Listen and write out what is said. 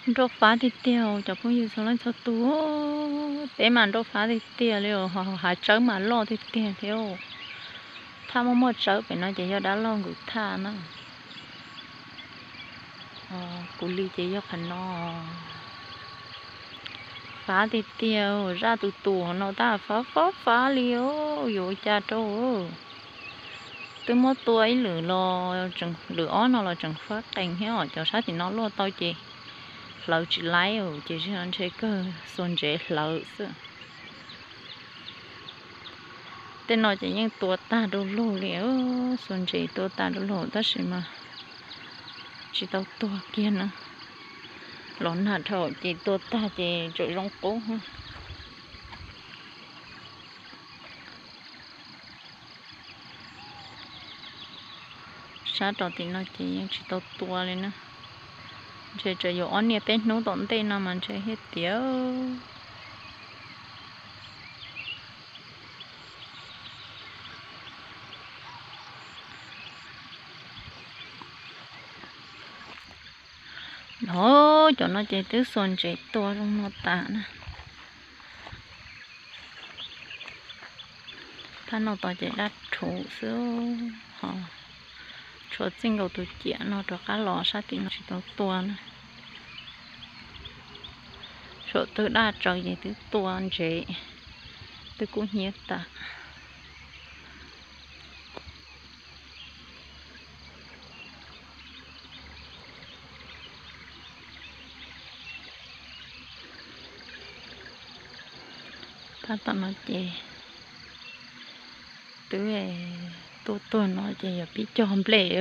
Nroj fab tiag tiag cov phooj ywg txhua leej txhua tus, peb mas nroj fab tiag tiag li, hav tsawb mas loj tiag tiag thiab. Thaj muaj muaj tsawb pem no ces yog dab laug nkaus thaj na. Kuv li ces yog qhov no. Fab tiag tiag, zaj tus tus no tab fab fab fab li, yuav ua cas rau. Twb muab tua ib lwm los, lwm ob no los tseem fab qees thiab os, cov sab tim no luaj tau ces hlawv tsis laib ces ntshe kawg xuas ntsev hlawv xwb. Tej no ces yeej tua tag du lug li, xuas ntsev tua tag du lug tab sis mas tsis tau tuag kiag na. Los nag dhau ces tua tag ces tseem zoo qub. Sab rau tim no ces yeej tsis tau tua li na. Ntshe tseem yuav ob niaj peb hnub tom ntej no mas ntshe thiaj tiav. No, cov no ces twb xuas ntsev tua zoo no tas na. Thaj no tos ces daj rhuv xwb, ho tshuav txij nkaus tus ciam no rov qab los sab tim no tsis tau tua na. Saum twg daj tsawv ces twb tua ntsev, twb kub hnyiab tas. Tab tom no ces twb tuaj tuaj no ces yog pib cog nplej.